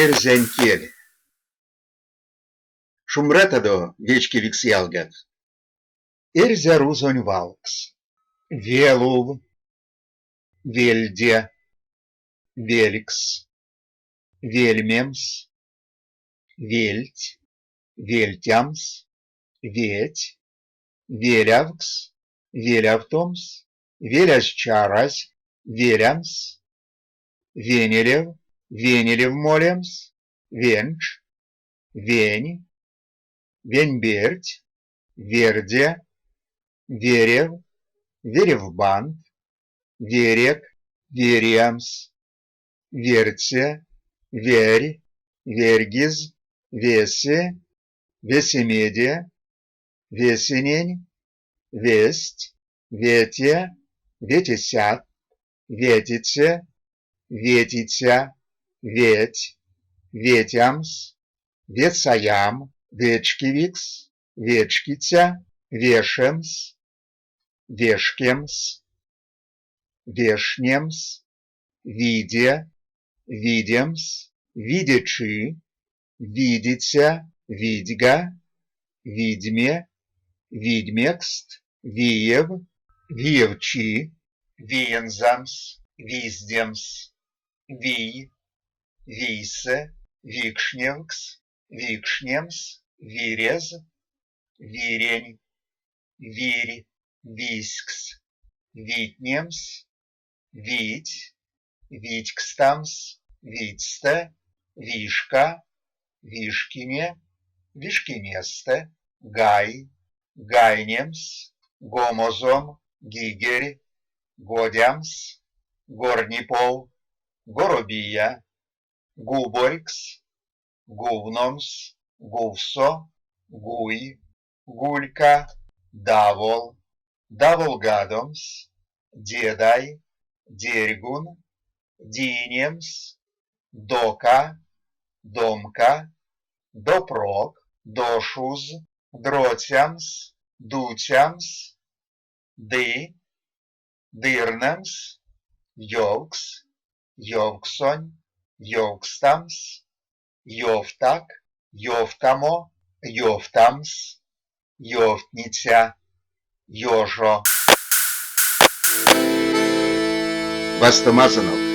Эрзянь кель. Шумбратадо, вечкевикс ялгат! Эрзя-рузонь валкс. Велув. Вельде. Велькс. Вельмемс. Вельть. Вельтямс. Ведь. Велявкс. Велявтомс. Велязь-чаразь. Велямс. Венелев. Венелев молемс. Венч. Вень. Веньберть. Верде. Верев. Веревбант. Верек. Вериямс. Верце. Верь. Верьгиз. Весе. Весемеде. Весенень. Весть. Вете. Ветесядт. Ветице. Ветиця. Веть. Ветямс. Вецаям. Вечкевикс. Вечкиця. Вешемс. Вешкемс. Вешнемс. Виде. Видемс. Видечи. Видиця. Видьга. Видьме. Видьмекст. Виев. Виевчи. Виензамс. Виздемс. Вий. Вийсэ. Викшневкс. Викшнемс. Вирез. Вирень. Вирь. Визькс. Витнемс. Вить. Видькстамс. Видьстэ. Вишка. Вишкине. Вишкинестэ. Гай. Гайнемс. Гомозом. Гигерь. Годямс. Горнипов. Горобия. Губорькс. Гувномс. Гувсо. Гуй. Гулька. Давол. Даволгадомс. Дедай. Дерьгун. Дийнемс. Дока. Домка. Допрок. Дошуз. Дротямс. Дутямс. Ды. Дырнемс. Ёвкс. Ёвксонь. Ёвкстамс. Ёвтак. Ёвтамо. Ёвтамс. Ёвтниця. Ёжо. Вастомазонок!